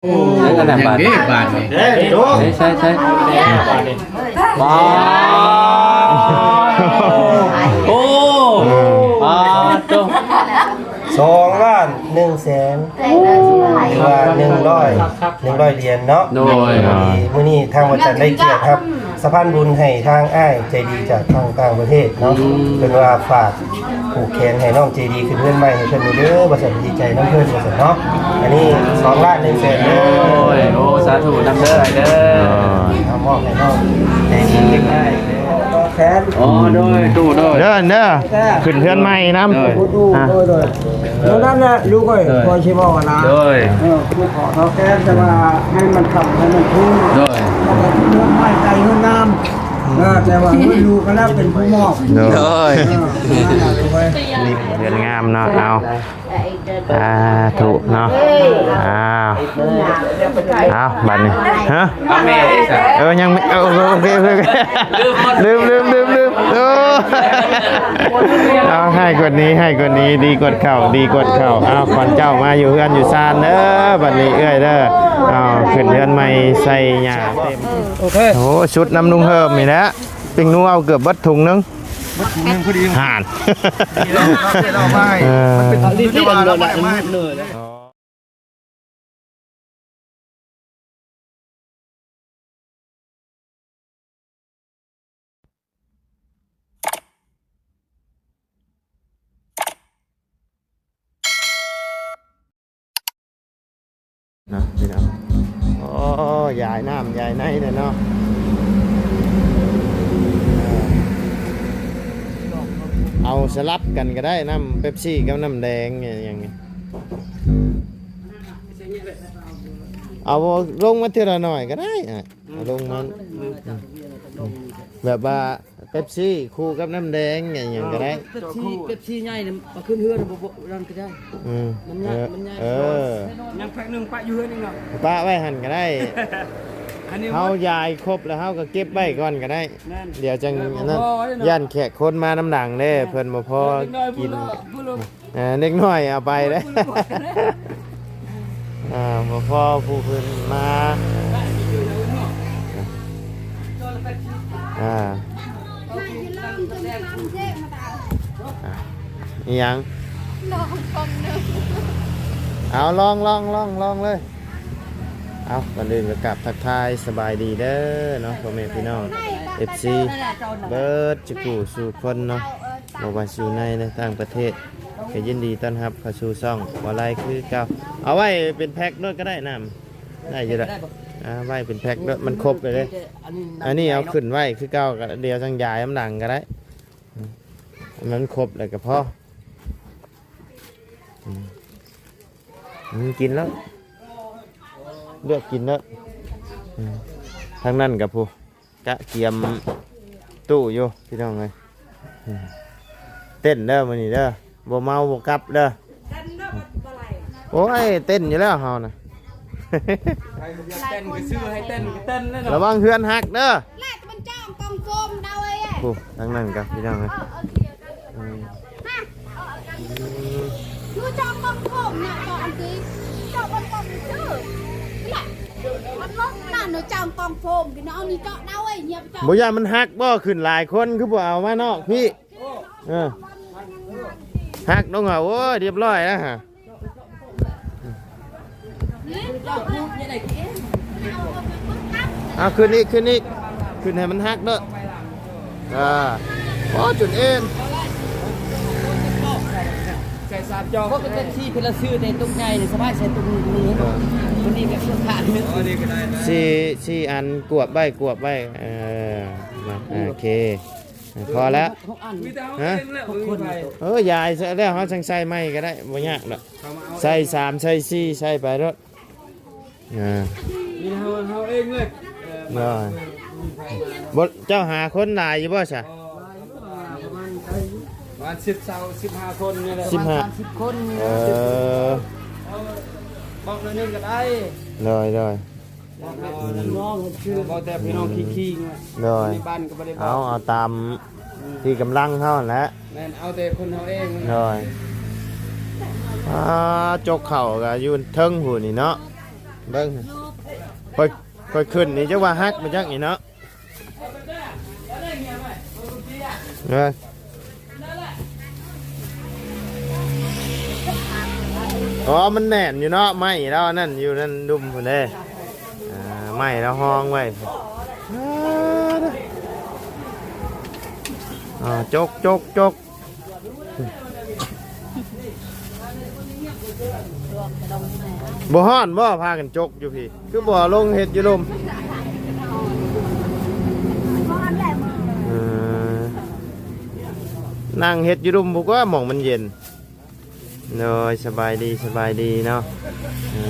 ໂອ້ ອັນນັ້ນບາດນີ້ ເດ້ບາດນີ້ ເດ້ ໃຊ່ ໃຊ່ ບາດ ໂອ້ ບາດໂຕ ສອງລ້ານໜຶ່ງແສນ ຫຼືວ່າໜຶ່ງຮ້ອຍ ໜຶ່ງຮ້ອຍຫຼຽນເນາະ. ໂດຍ ມື້ນີ້ທາງວັດຈັນໄດ້ກຽດຮັບ ສະພານບຸນໃຫ້ທາງອ້າຍໃຈດີຈາກທາງຕ່າງປະເທດເນາະ ອືມ ເພິ່ນວ່າຝາກຜູກແຂນໃຫ້ນ້ອງເຈດີຂຶ້ນເຮືອນໃໝ່ໃຫ້ເພິ່ນເດີ ວ່າຊັ້ນ ດີໃຈນຳເພິ່ນ ວ່າຊັ້ນເນາະ. ອັນນີ້ສອງລ້ານໜຶ່ງແສນເດີ. ໂອ້ຍ ໂອ້ ສາທຸນຳເດີອ້າຍເດີ. ເອົາມອບໃຫ້ນ້ອງເຈດີເລັກນ້ອຍເດີ ແຂນ ອໍ ໂດຍ ຕູ້ ໂດຍ ເດີ ເດີ ຂຶ້ນເຮືອນໃໝ່ນຳ ໂດຍ ອ່າ ໂດຍ ໂດຍ ນັ້ນແຫຼະລູກເອີຍ ໂດຍ ຂ້ອຍຊິເວົ້ານະ ໂດຍ ເອີ ຜູ້ຂໍເທົ່າແກ່ ແຕ່ວ່າໃຫ້ມັນຄ້ຳໃຫ້ມັນທຸນ ໂດຍ ເຮືອນໃໝ່ໃຈເຮືອນງາມ ເອີ ແຕ່ວ່າເຮືອນລູກກໍແລ້ວເປັນຜູ້ມອບ ໂດຍ ເອີ ນີ້ເຮືອນງາມເນາະ ເອົາ ສາທຸເນາະ ອ້າວ ເອົາ ບັດນີ້ ຮະ ເອົາແມ່ເດ້ຊະ ເອີ ຍັງ ເອີ ໂອເຄ ໂອເຄ ໂອເຄ ລືມ ລືມ ລືມ ລືມ ໂອ້ ເອົາ ໃຫ້ກວ່ານີ້ ໃຫ້ກວ່ານີ້ ດີກວ່າເກົ່າ ດີກວ່າເກົ່າ. ເອົາ ຂວັນເຈົ້າມາຢູ່ເຮືອນຢູ່ຊານເດີ ບັດນີ້ເອື້ອຍເດີ ເອົາ ຂຶ້ນເຮືອນໃໝ່ໃສ່ຫຍ້າເຕັມ ໂອເຄ ໂອ້ ຊຸດນຳລຸງເຮີມນີ້ແຫຼະ ປິງນົວເອົາເກືອບເບິດຖົງໜຶ່ງ ເບິດຖົງໜຶ່ງພໍດີ ຫ່ານ ເອີ ມັນເປັນ ເນາະພີ່ນ້ອງ ໂອ້ ຢາຍນ້ຳຢາຍໃນເດ້ເນາະ ເອົາສະຫຼັບກັນກໍໄດ້ ນ້ຳເປັບຊີກັບນ້ຳແດງຫຍັງນີ້ ເອົາລົງມາເທື່ອລະໜ້ອຍກໍໄດ້ ເອົາລົງມາ ແບບວ່າ ເປັບຊີຄູ່ກັບນ້ຳແດງຫຍັງກໍໄດ້ ເປັບຊີ ເປັບຊີໃຫຍ່ນີ້ເອົາຂຶ້ນເຮືອນບໍ່ ບໍ່ນັ້ນກໍໄດ້ ອືມ ມັນຍາກ ເອີ ມັນຍາກ ເອີ ຍັງແພັກໜຶ່ງປະຢູ່ເຮືອນອີກເນາະ ປະໄວ້ຫັ້ນກໍໄດ້ ອັນນີ້ເຮົາຢາຍຄົບແລ້ວເຮົາກໍເກັບໄວ້ກ່ອນກໍໄດ້ ແມ່ນ ດຽວຈັ່ງນັ້ນ ຢ້ານແຂກຄົນມານຳຫຼັງເດ້ ເພິ່ນບໍ່ພໍກິນ ເອີ ເດັກນ້ອຍເອົາໄປເດ້ ອ່າ ບໍ່ພໍຜູ້ເພິ່ນມາ ອ່າ ອີ່ຫຍັງ ລອງກ່ອນເດີ ເອົາ ລອງ ລອງ ລອງ ລອງເລີຍ ເອົາ ກ່ອນອື່ນກໍກາບທັກທາຍສະບາຍດີເດີເນາະ ພໍ່ແມ່ພີ່ນ້ອງ ເອັຟຊີ ເບິດສູ່ຜູ້ສູ່ຄົນເນາະ ບໍ່ວ່າຢູ່ໃນ ແລະ ຕ່າງປະເທດ ກໍຍິນດີຕ້ອນຮັບເຂົ້າສູ່ຊ່ອງບໍ່ໄລຄືເກົ່າ ເອົາໄວ້ເປັນແພັກໂລດກໍໄດ້ ນ້ຳ ໄດ້ຢູ່ແລ້ວ ອ່າ ໄວ້ເປັນແພັກໂລດ ມັນຄົບເລີຍເດ້ ອັນນີ້ເອົາຂຶ້ນໄວ້ຄືເກົ່າ ກໍດຽວຈັ່ງຢາຍນຳຫຼັງກໍໄດ້ ມັນຄົບແລ້ວກໍພໍ ອືມ ກິນແລ້ວ ເລືອກກິນແລ້ວ ອືມ ທາງນັ້ນກໍຜູ້ ກະກຽມຕູ້ຢູ່ພີ່ນ້ອງເອີຍ ເຕັ້ນເດີມື້ນີ້ເດີ ບໍ່ເມົາບໍ່ກັບເດີ ໂອ້ຍ ເຕັ້ນຢູ່ແລ້ວເຮົານະ ໃຜບໍ່ຢາກເຕັ້ນກໍຊື້ໃຫ້ເຕັ້ນກໍເຕັ້ນແລ້ວເນາະ ລະວັງເຮືອນຫັກເດີ ແລະມັນຈ້ອງກອງໂຟມເອົາເອີຍ ໂອ້ ທາງນັ້ນກະພີ່ນ້ອງເອີຍ ເອີ ເອີ ໂອເຄ ອືມ ຢູ່ຈອງກອງໂຟມນະ ຈອງອັນທີ່ ຈອງກອງໂຟມຊື່ ແຫຼະ ມັນລົງນັ້ນເນາະ ຈອງກອງໂຟມ ພີ່ນ້ອງ ນີ້ເຈາະເອົາເອີຍ ຢ່າໄປເຈາະ ບໍ່ຢ້ານມັນຫັກບໍ່? ຂຶ້ນຫຼາຍຄົນຄືບໍ່ເອົາມານອກພີ້ ເອີ ຫັກລົງຫາ ໂອ້ຍ ຮຽບຮ້ອຍແລ້ວຫາ ເອົາ ຂຶ້ນອີກ ຂຶ້ນອີກ ຂຶ້ນໃຫ້ມັນຫັກເດີ ອ່າ ໂອ້ ຈົນເອັນ ໃສ່ສາມຈອກ ເພາະເປັນທີ່ເພິ່ນລະຊື້ແຕ່ຕຸກໃຫຍ່ນີ້ ສະບາຍໃສ່ຕຸກໜຶ່ງ ເອີ ຕົວນີ້ແບບສຸດຂາດໜຶ່ງ ສີ່ ສີ່ອັນ ກວບໄວ້ ກວບໄວ້ ເອີ ມາ ໂອເຄ ພໍແລ້ວ ມີແຕ່ເຮົາເອງແຫຼະ ເອີ ຢາຍໃສ່ແລ້ວ ເຮົາຈັ່ງໃສ່ໃໝ່ກໍໄດ້ ບໍ່ຍາກດອກ ໃສ່ສາມ ໃສ່ສີ່ ໃສ່ໄປໂລດ ອ່າ ມີເຮົາ ເຮົາເອງເລີຍ ເອີ ບໍ່ ເຈົ້າຫາຄົນຫຼາຍຢູ່ບໍ່ຊະ? ປະມານ ປະມານສິບ ຊາວ ສິບຫ້າຄົນນີ້ແຫຼະ ສິບຫ້າ ປະມານສາມສິບຄົນ ເອີ ບອກໜ້ອຍໜຶ່ງກໍໄດ້ ໂດຍ ໂດຍ ບອກແຕ່ພີ່ນ້ອງຂີ້ໆ ໂດຍ ໃນບ້ານກໍບໍ່ໄດ້ບອກ ເອົາ ເອົາຕາມ ອືມ ທີ່ກຳລັງເຮົາຫັ້ນແຫຼະ ແມ່ນ ເອົາແຕ່ຄົນເຮົາເອງ ໂດຍ ອ່າ ຈົກເຂົ້າກໍຢູ່ເທິງພຸ້ນນີ້ເນາະ ເບິ່ງ ຂ້ອຍ ຂ້ອຍຂຶ້ນນີ້ ຈັກວ່າຫັກມາຈັກນີ້ເນາະ ເອີ ອໍ ມັນແໜ້ນຢູ່ເນາະ ໄມ້ລາວອັນນັ້ນ ຢູ່ນັ້ນລຸ່ມພຸ້ນເດ້ ອ່າ ໄມ້ລາວຮອງໄວ້ ອ່າ ຈົກ ຈົກ ຈົກ. ບໍ່ຮ້ອນບໍ່? ພາກັນຈົກຢູ່ພີ້ ຄືບໍ່ລົງເຮັດຢູ່ລຸ່ມ? ເອີ ນັ່ງເຮັດຢູ່ລຸ່ມພຸ້ນກວ່າ ໝ່ອງມັນເຢັນ. ໂດຍ ສະບາຍດີ ສະບາຍດີເນາະ ເອີ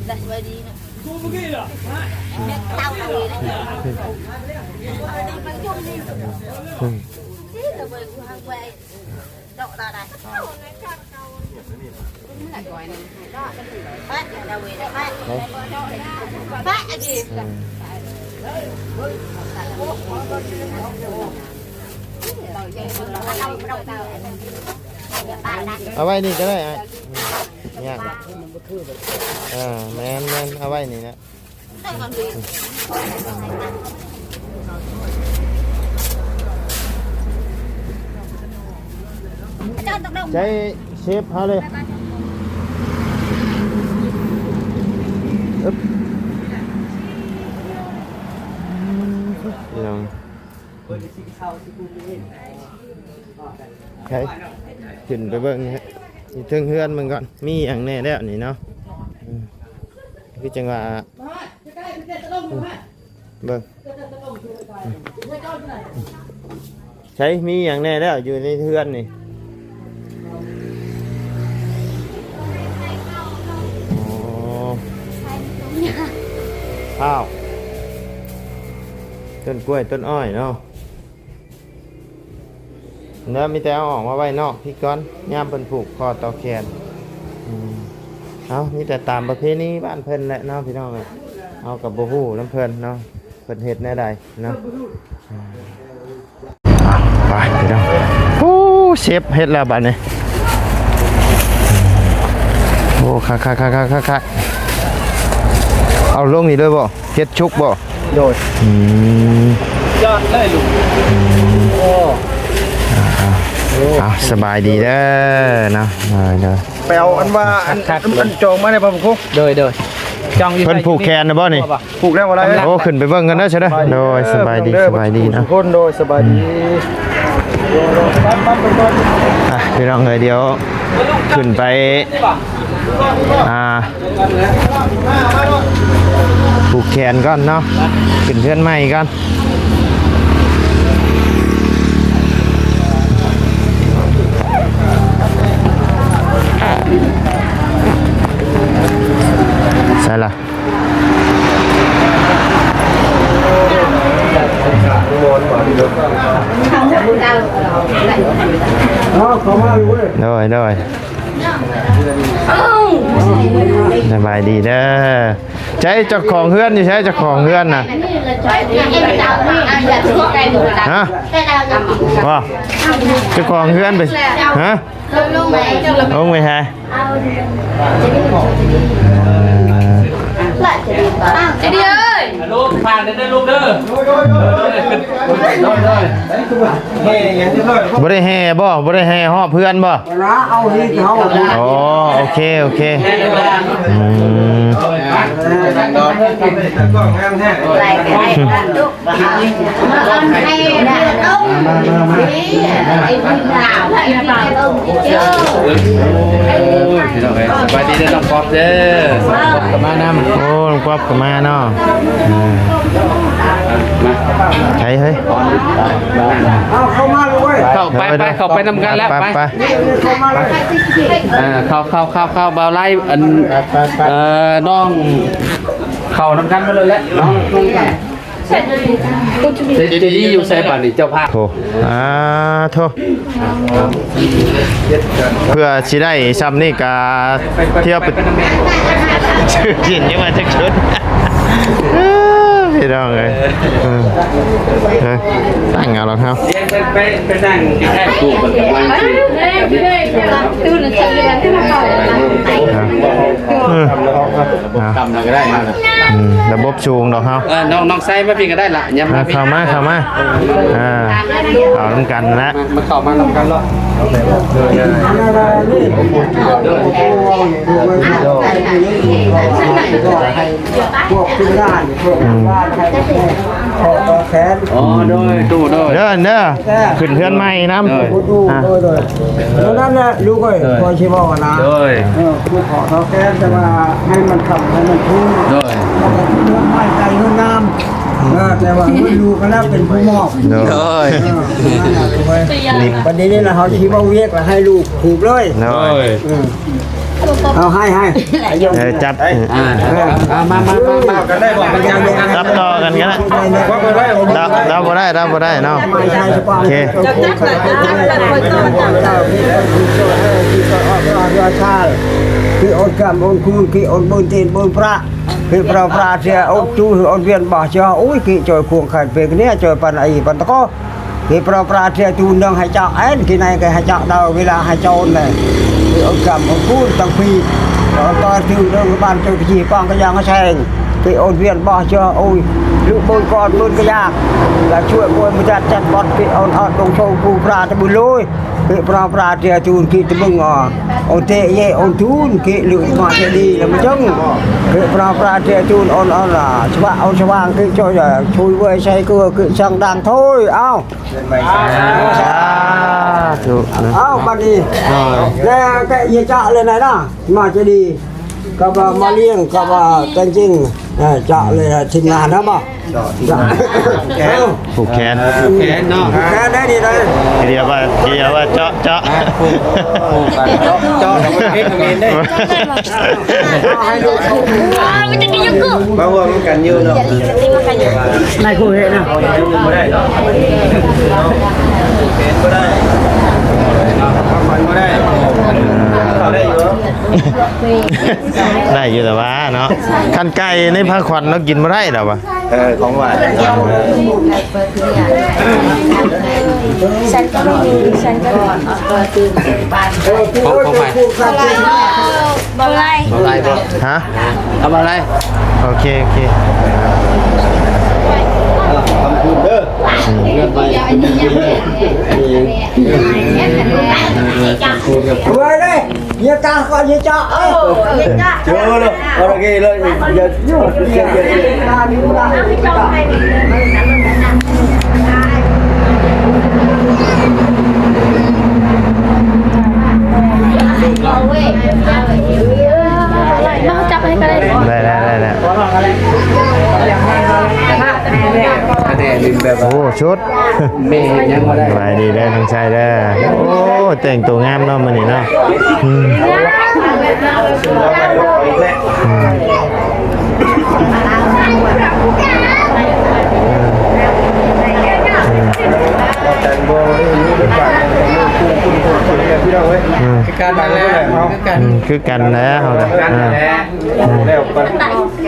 ສະບາຍດີເນາະ. ເອົາໄວ້ນີ້ກໍໄດ້ອ້າຍ ຍາກ ເອີ ແມ່ນໆ ເອົາໄວ້ນີ້ແຫຼະ. ໃຊ້ເຊບເຮົາເລີຍ ອຶບ ພີ່ນ້ອງ. ໄປ ຂຶ້ນໄປເບິ່ງຢູ່ເທິງເຮືອນເບິ່ງກ່ອນ ມີຫຍັງແດ່ແລ້ວນີ້ເນາະ ອືມ ຄືຈັ່ງວ່າ ອືມ ເບິ່ງ ອືມ ໃສ ມີຫຍັງແດ່ແລ້ວຢູ່ໃນເຮືອນນີ້? ອໍ ອ້າວ ຕົ້ນກ້ວຍຕົ້ນອ້ອຍເນາະ. ແລ້ວມີແຕ່ເອົາອອກມາໄວ້ນອກພີ້ກ່ອນ ຍາມເພິ່ນຜູກຄໍຕໍ່ແຂນ ອືມ ເອົາ ມີແຕ່ຕາມປະເພນີບ້ານເພິ່ນແຫຼະເນາະ ພີ່ນ້ອງເອີຍ ເຮົາກໍບໍ່ຮູ້ນຳເພິ່ນເນາະ ເພິ່ນເຮັດແນວໃດເນາະ ອືມ ໄປພີ່ນ້ອງ ໂອ້ ເຊບເຮັດແລ້ວບັດນີ້ ໂອ້ ຄັກໆໆໆໆ ເອົາລົງນີ້ເລີຍບໍ່? ເຮັດຊຸກບໍ່? ໂດຍ ອືມ ຍອດເລີຍລຸງ ອືມ ໂອ້ ອ່າໆ ໂອ້ ເອົາ ສະບາຍດີເດີເນາະ ໂດຍໆ ໄປເອົາອັນວ່າ ອັນ ອັນ ອັນຈອງມາໄດ້ບໍ່ ພະຄຸງ? ໂດຍໆ ຈອງຢູ່ ເພິ່ນຜູກແຂນນະບໍ່ນີ້? ຜູກແລ້ວບໍ່ລະ? ໂອ້ ຂຶ້ນໄປເບິ່ງກັນເດີຊະເດີ ໂດຍ ສະບາຍດີ ເດີ ສະບາຍດີເນາະ ທຸກຄົນ ໂດຍ ສະບາຍດີ ອືມ ອ່ະ ພີ່ນ້ອງເອີຍ ດຽວຂຶ້ນໄປ ອ່າ ຜູກແຂນກ່ອນເນາະ ຂຶ້ນເຮືອນໃໝ່ກ່ອນ ໃສລະ? ໂດຍ ໂດຍ ສະບາຍດີເດີ. ໃສເຈົ້າຂອງເຮືອນຢູ່ໃສ ເຈົ້າຂອງເຮືອນນະ? ຮະ? ບໍ່ ເຈົ້າຂອງເຮືອນໄປ ຮະ? ລົງໄປໃສ? ຈະດີເອີຍ ລູກ ຝາກເດີລູກເດີ. ບໍ່ໄດ້ແຫ່ບໍ່? ບໍ່ໄດ້ແຫ່ຮອບເຮືອນບໍ່? ເອົາທີ່ເຮົາ ອໍ ໂອເຄ ໂອເຄ ອືມ. ໂອ້ຍ ພີ່ນ້ອງເອີຍ ສະບາຍດີເດີ ນ້ອງກອບເດີ ນ້ອງກອບກໍມານຳ. ໂອ້ ນ້ອງກອບກໍມາເນາະ ມາ ໃສເຮີ້ຍ ເຂົ້າມາເລີຍ ເຂົ້າໄປ ໄປ ເຂົ້າໄປນຳກັນແລ້ວ ໄປ ໄປ ໄປ ເອີ ເຂົ້າ ເຂົ້າ ເຂົ້າ ເຂົ້າ ບ່າວໄລ ອັນ ເອີ ນ້ອງ ເຂົ້ານຳກັນມາເລີຍແຫຼະ ເສດຖະກີ້ຢູ່ໃສບາດນີ້ ເຈົ້າພາບ ໂທ້ ອ່າ ໂທ້ ເພື່ອຊິໄດ້ຊ່ຳນີ້ກະທ່ຽວໄປຊື້ກິນຍັງວ່າຈັກຊຸດ ເອີ ພີ່ ພີ່ນ້ອງເອີຍ ເອີ ເອີ ຕັ້ງເອົາດອກເຮົາ ໄປ ໄປ ໄປນັ່ງທີ່ແທ້ ເອີ ເອີ ກຳລະກໍໄດ້ ອືມ ລະບົບສູງດອກເຮົາ ເອີ ນ້ອງ ນ້ອງໄຊມາພີ້ກໍໄດ້ລະ ຍັບມາພີ້ ເຂົ້າມາ ເຂົ້າມາ ເອີ ເອົານຳກັນນະ ມາ ມາເຂົ້າມານຳກັນເນາະ ພວກທີມງານ ພວກທີມງານໃຫ້ ຂໍຕອບແທນ ອໍ ໂດຍ ຕູ້ ໂດຍ ເດີ ເດີ ຂຶ້ນເຮືອນໃໝ່ນຳ ໂດຍ ອ່າ ໂດຍ ໂດຍ ນັ້ນແຫຼະລູກເອີຍ ໂດຍ ຂ້ອຍຊິເວົ້ານະ ໂດຍ ເອີ ຜູ້ຂໍຕອບແທນ ແຕ່ວ່າໃຫ້ມັນຄ້ຳໃຫ້ມັນສູງ ໂດຍ ເຮືອນໃໝ່ໃຈເຮືອນງາມ ເອີ ແຕ່ວ່າເງິນລູກກໍແລ້ວເປັນຜູ້ມອບ ໂດຍ ເອີ ນັ້ນແຫຼະລູກເອີຍ ບັດນີ້ລະເຮົາຊິເວົ້າວຽກລະໃຫ້ລູກຜູກເລີຍ ໂດຍ ເອີ ເອົາໃຫ້ ໃຫ້ ເອີ ຈັບ ອ່າ ເອົາ ມາ ມາ ມາ ມາ ກັນໄດ້ບໍ່ ຈັບຕໍ່ກັນກໍໄດ້ ເດົາ ເດົາບໍ່ໄດ້ ເດົາບໍ່ໄດ້ເນາະ ໂອເຄ ທີ່ອົດກຳອົດຄູນ ທີ່ອົດບຸນຕີນບຸນພະ ທີ່ພະພະເທອອົດຈູ ທີ່ອົດວຽນບໍ່ເຊາ ໂອ້ຍ ທີ່ຈອຍຄວງໄຂ່ເປັນເນຍ ຈອຍປັນໄອປັນຕະກອ ເກປຣາປຣາເທຍຕູນເດີງໃຫ້ຈາກແອນ ທີ່ໃນກໍໃຫ້ຈາກດາວເວລາໃຫ້ຈອນແລະ ເກອົດກຳອົດຄູນຕັງປີ ເກເກີດຖືເດີງບ້ານເຈົ້າທີ່ປອງກະຍາງກະແຊງ ເກອົດວຽນບໍ່ເຊອໂອ້ຍ ລຸເບິ່ງກ່ອນເບິ່ງກະຢາກ ລະຊ່ວຍໂອຍມະຈັດຈັດບັດ ເກອອນອອດລົງໂຊຄູພຣາຕະບຸນໂລຍ ເກປຣາປຣາເທຍຕູນ ເກຕະເບິ່ງອອ ໂອເຕເຢໂອນທູນ ເກລຶມາເຈດີລະມະຈຶງ ເກປຣາປຣາເທຍຕູນ ອອນອອນລາສະວະອອນສະຫວ່າງ ເກຈອຍຊ່ວຍເວີຍໃສ່ເກືອ ເກຊັງດັງໂທຍ ເອົ້າ ສາທຸນະ ເອົ້າ ບັດນີ້ ໂດຍ ແລ້ວແກະເຍຈະເລີຍນະ ມາຈະດີ ກັບວ່າມາລ້ຽງ ກັບວ່າແຕ່ງຈິງ ເອີ ຈະເລີຍທີມງານເຮົາບໍ່ ຈະ ຈະ ເອີ ຜູກແຂນ ຜູກແຂນເນາະ ຜູກແຂນໄດ້ດີເລີຍ ດຽວວ່າ ດຽວວ່າເຈາະ ເຈາະ ຜູກ ຜູກກັນເຈາະ ເຈາະກັບເຮັດເຂມນເດ້ ໃຫ້ລູກ ມາຮ່ວມນຳກັນຢູ່ເນາະ ນາຍຄູເຮັດນະ ບໍ່ໄດ້ເນາະ ເຂມບໍ່ໄດ້ ບໍ່ໄດ້ ເຂົ້າໄດ້ຢູ່ ໄດ້ຢູ່ແຕ່ວ່າເນາະ ຄັນໄກ່ໃນພາຂວັນເນາະ ກິນບໍ່ໄດ້ດອກວ່າ ເອີ ຂອງຫວານ ຂອງ ຂອງໃຜ ບໍ່ໄດ້ ບໍ່ໄດ້ບໍ່ ຮະ ເອົາບໍ່ໄດ້ ໂອເຄ ໂອເຄ ເອີ ທຳບຸນເດີ ອືມ ເອີ ເອີ ທຳບຸນກັບ ເອີ ເດີ ເຍກາກໍເຍຈະ ເອີ ເອີ ເອີ ໂອເຄເລີຍ ເອົາຈັບໃຫ້ກໍໄດ້ ໄດ້ ໄດ້ ໄດ້ ໄດ້ ໂອ້ ຊຸດ ແມ່ເຮັດຫຍັງບໍ່ໄດ້ ສະບາຍດີເດີນ້ອງຊາຍເດີ ໂອ້ ແຕ່ງໂຕງາມເນາະມື້ນີ້ເນາະ ອືມ ອືມ ອືມ ຄືກັນແຫຼະ ຄືກັນ ອືມ ຄືກັນແຫຼະ ຄືກັນແຫຼະ ແລ້ວກໍ ນ້ອງ ເອົ້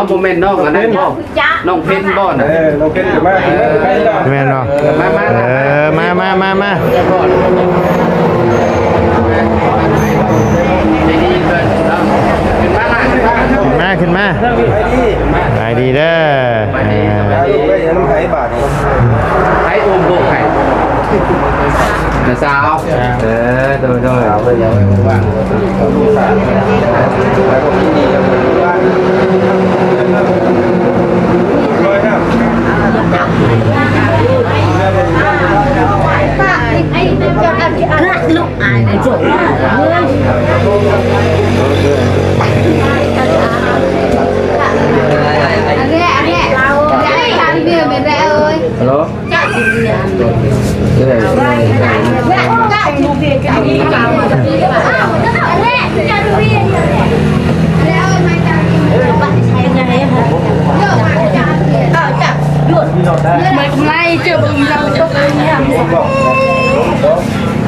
າ ບໍ່ແມ່ນນ້ອງອັນນັ້ນບໍ່ ນ້ອງເພັນບໍ່ນະ ເອີ ນ້ອງເພັນກໍມາ ເອີ ແມ່ນບໍ່ ເອີ ມາ ມາ ເອີ ມາ ມາ ມາ ມາ ຂຶ້ນມາ ຂຶ້ນມາ ສະບາຍດີເດີ ສະບາຍດີ ເອີ ສະບາຍດີ ໃຜອຸ້ມລູກໃຫ້ ນ້າສາວ ເອີ ໂດຍ ໂດຍ ເອົາໄວ້ ເອົາໄວ້ ຮັລໂຫຼ ໄດ້ກຳໄລ ເຈີເບິ່ງເຮົາຕົກເລີຍ.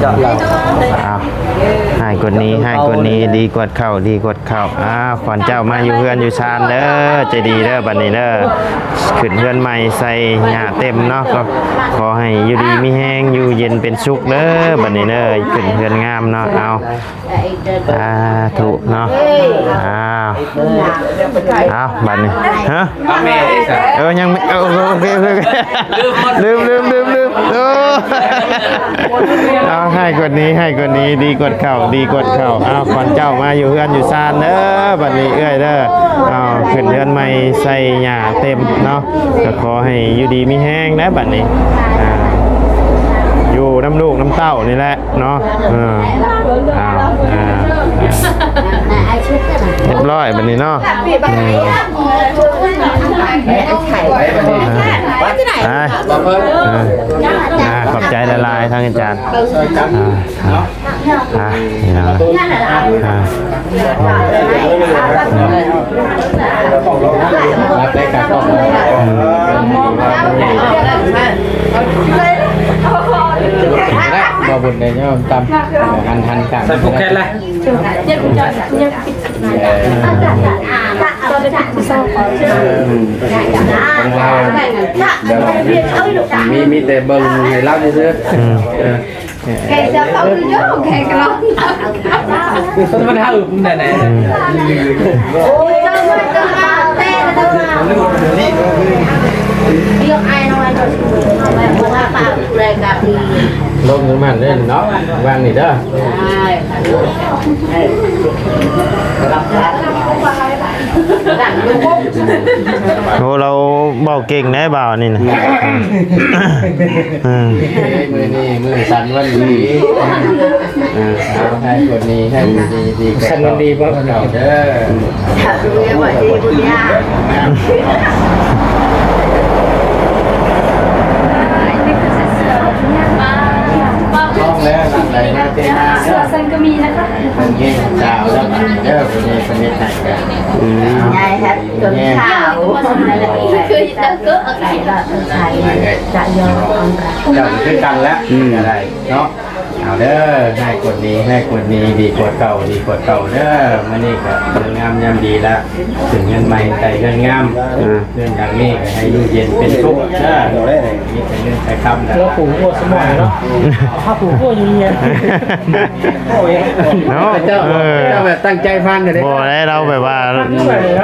ອ້າວ ຮ້າຍກວ່ານີ້ ຮ້າຍກວ່ານີ້ ດີກວ່າເກົ່າ ດີກວ່າເກົ່າ. ອ້າວ ຂວັນເຈົ້າມາຢູ່ເຮືອນຢູ່ຊານເດີ ໃຈດີເດີ ບັດນີ້ເດີ ຂຶ້ນເຮືອນໃໝ່ໃສ່ຫຍ້າເຕັມເນາະ ກໍຂໍໃຫ້ຢູ່ດີມີແຮງ ຢູ່ເຢັນເປັນສຸກເດີ ບັດນີ້ເດີ ຂຶ້ນເຮືອນງາມເນາະ. ເອົາ ສາທຸເນາະ. ອ້າວ ເອົາ ບັດນີ້ ຮະ ເອີ ຍັງ ເອີ ໂອເຄ ໂອເຄ ໂອເຄ ລືມ ລືມ ລືມ ລືມ ໂອ້ ເອົາ ໃຫ້ກວ່ານີ້ ໃຫ້ກວ່ານີ້ ດີກວ່າເກົ່າ ດີກວ່າເກົ່າ. ເອົາ ຂວັນເຈົ້າມາຢູ່ເຮືອນຢູ່ຊານເດີ ບັດນີ້ເອື້ອຍເດີ. ເອົາ ຂຶ້ນເຮືອນໃໝ່ໃສ່ຫຍ້າເຕັມເນາະ ກໍຂໍໃຫ້ຢູ່ດີມີແຮງນະ ບັດນີ້ ອ່າ ຢູ່ນຳລູກນຳເຕົ້ານີ້ແຫຼະ ເນາະ. ເອີ ອ້າວ ອ່າ ຮຽບຮ້ອຍບັດນີ້ເນາະ. ອືມ ໄປ ອ່າ ຂອບໃຈຫຼາຍໆ ທາງອາຈານ. ອ່າ ອ່າ ອ່າ ນີ້ນະ ອ່າ ອືມ ບໍ່ບຸນໄດ້ຍອມຕຳ ຫັນ ຫັນກາງ ໃສ່ຜູກແຂນລະ ຂອງລາວ ມີ ມີແຕ່ເບິ່ງໃຫ້ລາວຊື່ໆ. ອືມ ເອີ ແກຈະເອົາຢູ່ ແກກໍລອງ ມັນຫາອຶບໄດ້ແນ່. ລົງນ້ຳມັນເດ້ເນາະ ວາງນີ້ເດີ. ໂອ້ ລາວເວົ້າເກັ່ງແດ່ບ່າວນີ້ນະ. ອືມ ມື້ນີ້ມື້ສັນວັນດີ. ເອີ ເອົາ ໃຫ້ຄົນນີ້ ໃຫ້ຄົນດີ ດີກວ່າ ສັນວັນດີບໍ່ ເກົ່າເດີ. ຕ້ອງແລ້ວ ຫຼັ່ງໄຫຼມາເທມາ ສ່ວນສັນກໍມີນະຄະ. ເພິ່ນເຮັດສາວແລ້ວບັດນີ້ເດີ ເພິ່ນເຮັດ ເພິ່ນເຮັດໃຫ້ກະ ອືມ ຍາຍແຮບຈົນຂາວ ຄືເດີເກີ ໃສ່ ຈະຍອມ ເຈົ້າຄືກັນແຫຼະ ອືມ ກໍໄດ້ເນາະ. ເອົາເດີ ໃຫ້ຄົນດີ ໃຫ້ຄົນດີ ດີກວ່າເກົ່າ ດີກວ່າເກົ່າເດີ. ມື້ນີ້ກໍເລີກງາມຍາມດີລະ ເປັນເຮືອນໃໝ່ໃສ່ເຮືອນງາມ ເຮືອນຫຼັງນີ້ກໍໃຫ້ຢູ່ເຢັນເປັນສຸກເດີ ມີແຕ່ເງິນແຕ່ຄຳ ແລ້ວປູກຫົວສະໝອງເນາະ ເຮົາປູກຫົວຢູ່ເຮືອນ ເນາະ ເຈົ້າ ເອີ ເຈົ້າແບບຕັ້ງໃຈຟັງເດ້. ບໍ່ໄດ້ ລາວແບບວ່າ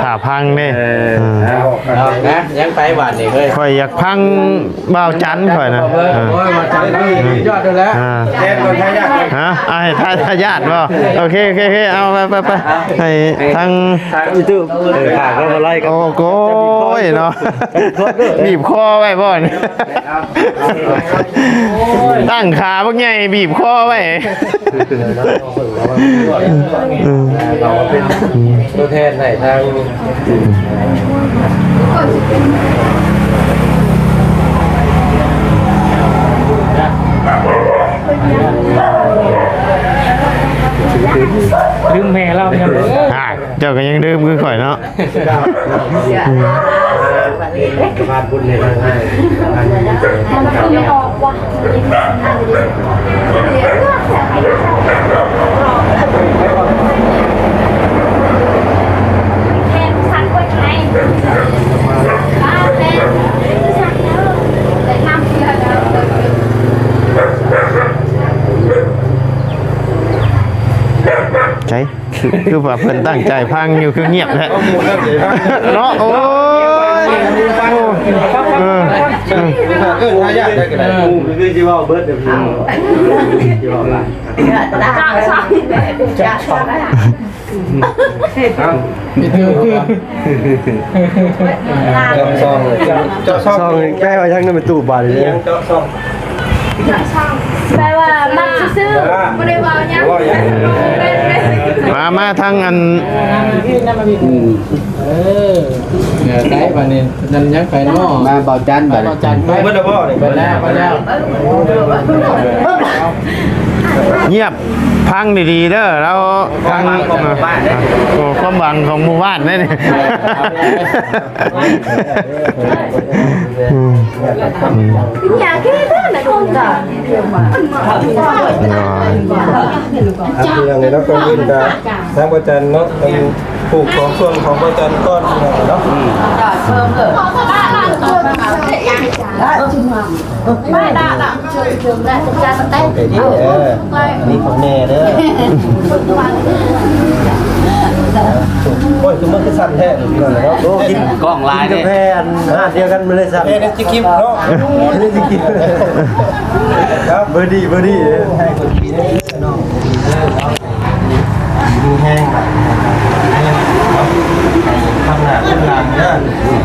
ຖ້າຟັງເດ້. ເອີ ເອີ ນະ ຍັງໄປບາດນີ້ເອີຍ ຂ້ອຍຢາກຟັງບ່າວຈັນຂ້ອຍນະ. ໂອ້ຍ ບ່າວຈັນນີ້ຍອດຢູ່ແລ້ວ ອ່າ ຮະ ເອົາໃຫ້ທາຍາດບໍ່? ໂອເຄ ໂອເຄ ໂອເຄ ເອົາ ໄປ ໄປ ໄປ ໃຫ້ທາງ ເອີ ໂອ້ໂກຍເນາະ ບີບຄໍໄວ້ບໍ່ນີ້ ຕັ້ງຂາບັກໃຫຍ່ບີບຄໍໄວ້. ເອີ ເຮົາເປັນຕົວແທນໃຫ້ທາງ ລືມແມ່ລາວຍັງ ອ່າ ເຈົ້າກໍຍັງລືມຄືຂ້ອຍເນາະ. ໃສ ຄື ຄືວ່າເພິ່ນຕັ້ງໃຈຟັງຢູ່ ຄືງຽບແທ້ເນາະ. ໂອ້ຍ ໂອ້ ເອີ ເອີ ເອີ ຄືຊິເວົ້າເບິດເດີ ຄືຊິເວົ້າຫຼາຍ ເຈາະຊ່ອງ ເຈາະຊ່ອງ ແປວ່າຫຍັງນະ ແມ່ຕູ້ບາດນີ້ ເຈາະຊ່ອງ ແປວ່າມັກຊື່ໆ ບໍ່ໄດ້ເວົ້າຫຍັງ ມາ ມາທາງອັນ ອືມ ເອີ ເຫຼືອໃສບາດນີ້ ນັ້ນຍັງໄປເນາະ ມາເບົາຈັນບາດນີ້ ເບົາຈັນໄປ ເບິດແລ້ວບໍ່ນີ້ ເບິດແລ້ວ ເບິດແລ້ວ. ງຽບ ຟັງດີໆເດີ ລາວທາງ ຄວາມຫວັງຂອງໝູ່ບ້ານເດ້ ໂອ້ ຄວາມຫວັງຂອງໝູ່ບ້ານເດ້ນີ້ ອືມ ອືມ ເອົາ ເປັນຫຍັງເນາະ ກ່ອນອື່ນກະທາງພະອາຈານເນາະ ເປັນຜູ້ຂອງສ່ວນຂອງພະອາຈານກ່ອນເນາະ ອືມ ໄດ້ລະ ໂອເຄ ດີ ເອີ ອັນນີ້ຂອງແມ່ເດີ ໂອ້ຍ ຄືມັນຄືສັ່ນແທ້ນີ້ ພີ່ນ້ອງເນາະ ໂອ້ ກິນກ້ອງຫຼາຍເດ້ ກິນກາແຟອັນຮ້ານດຽວກັນ ມັນເລີຍສັ່ນ ເຮັດໃຫ້ຈິກເນາະ ເຮັດໃຫ້ຈິກ ເນາະ ເບີດີ ເບີດີ ໃຫ້ຄົນດີເດີ ນ້ອງດີເດີເນາະ ດີມີແຮງ ແຮງເນາະ ໃຫ້ຄຳໜ້າຄຳຫຼັງເດີ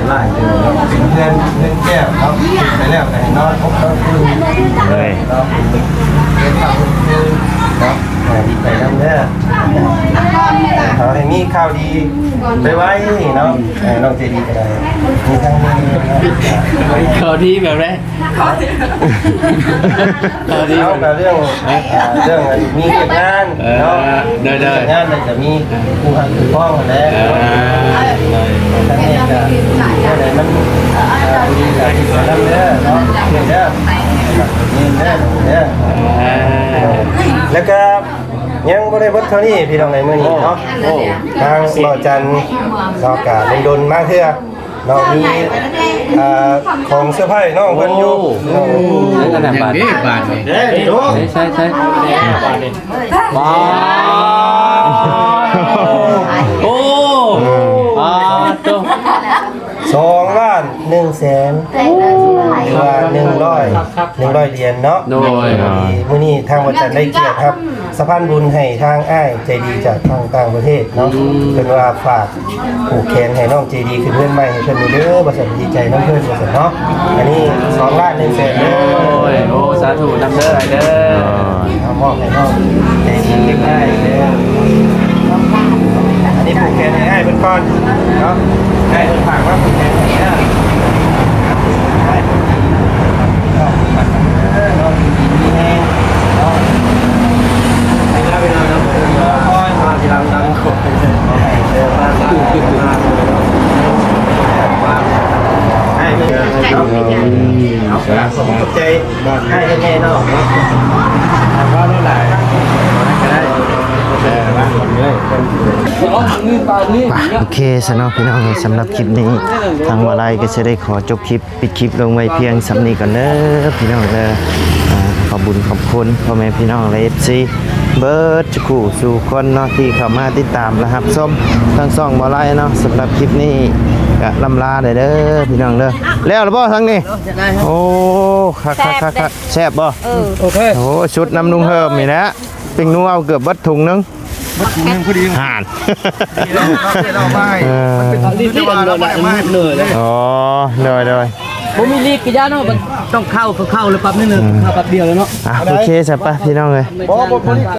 ຫຼາຍເດີເນາະ ເປັນເຮືອນ ເຮືອນແກ້ວເນາະ ໄປແລ້ວກໍໃຫ້ນອນອົບນອນອຸ່ນເລີຍເນາະ ເປັນພາບບຸນຄືນເນາະ ດີໃຈນຳເດີ ຂໍໃຫ້ມີຂ່າວດີໄວໆເນາະ ນ້ອງເຈດີກໍໄດ້ ມີທັງ ຂ່າວດີແບບໃດ? ເຮົາກໍເລື່ອງ ເອີ ເລື່ອງມີວຽກງານເນາະ ເອີ ໂດຍໆ ວຽກງານແລ້ວກໍມີຜູ້ຮັກຜູ້ພອງຫັ້ນແຫຼະ ເອີ ໂດຍ ທາງນີ້ກໍແນວໃດມັນ ເອີ ດີກໍດີນຳເດີເນາະ ເດີ ເດີ ເດີ ແລ້ວກໍຍັງບໍ່ໄດ້ເບິດເທົ່ານີ້ ພີ່ນ້ອງເອີຍ ມື້ນີ້ເນາະ ໂອ້ ທາງເບົາຈັນເນາະ ກໍດົນໆມາເທື່ອ ເນາະ ມີ ອ່າ ຂອງເຊີໄພນ້ອງເພິ່ນຢູ່ ໂອ້ ເອີ ອັນນັ້ນບາດນີ້ ບາດນີ້ ເດ້ ໃສ່ ໃສ່ ບາດນີ້ ບາດ ໂອ້ ບາດໂຕ ສອງລ້ານໜຶ່ງແສນ ຫຼືວ່າໜຶ່ງຮ້ອຍ ໜຶ່ງຮ້ອຍຫຼຽນເນາະ ໂດຍ ມື້ນີ້ທາງວັດຈັນໄດ້ກຽດຮັບ ສະພານບຸນໃຫ້ທາງອ້າຍໃຈດີຈາກທາງຕ່າງປະເທດເນາະ ອືມ ເພິ່ນວ່າຝາກຜູກແຂນໃຫ້ນ້ອງເຈດີຂຶ້ນເຮືອນໃໝ່ໃຫ້ເພິ່ນເດີ ວ່າຊັ້ນ ດີໃຈນຳເພິ່ນ ວ່າຊັ້ນເນາະ ອັນນີ້ສອງລ້ານໜຶ່ງແສນເດີ ໂອ້ຍ ໂອ້ ສາທຸນຳເດີອ້າຍເດີ ເອົາມອບໃຫ້ນ້ອງເຈດີເກັບໄວ້ເດີ ອັນນີ້ຜູກແຂນໃຫ້ອ້າຍເພິ່ນກ່ອນເນາະ ອ້າຍເພິ່ນຝາກມາຜູກແຂນໃຫ້ເດີ ໂອເຄຊະເນາະພີ່ນ້ອງ ສຳລັບຄລິບນີ້ ທາງມາໄລກໍຊິໄດ້ຂໍຈົບຄລິບ ປິດຄລິບລົງໄວ້ພຽງສ່ຳນີ້ກ່ອນເດີພີ່ນ້ອງເດີ ອ່າ ຂອບບຸນຂອບຄຸນພໍ່ແມ່ພີ່ນ້ອງ ແລະ ເອັຟຊີ ເບິດສູ່ຄູ່ສູ່ຄົນເນາະ ທີ່ເຂົ້າມາຕິດຕາມ ແລະ ຮັບຊົມທາງຊ່ອງບໍ່ໄລເນາະ ສຳລັບຄລິບນີ້ກະລ່ຳລາໄດ້ເດີພີ່ນ້ອງເດີ ແລ້ວລະບໍ່ທາງນີ້ ໂອ້ ຄັກໆໆ ແຊບບໍ່ ເອີ ໂອເຄ ໂອ້ ຊຸດນຳລຸງເຮີມນີ້ແຫຼະ ປີ້ງນົວເອົາເກືອບເບິດຖົງໜຶ່ງ ເບິດຖົງໜຶ່ງພໍດີ ຫານ ເອີ ເອີ ອໍ ໂດຍໆ ບໍ່ມີລີກກະຢ່າເນາະ ມັນຕ້ອງເຂົ້າ ເຂົ້າແລ້ວປັບໜຶ່ງ ເຂົ້າປັບດຽວແລ້ວເນາະ ອ່ະ ໂອເຄຊະ ໄປພີ່ນ້ອງເອີຍ ບໍ່ ບໍ່ ບໍ່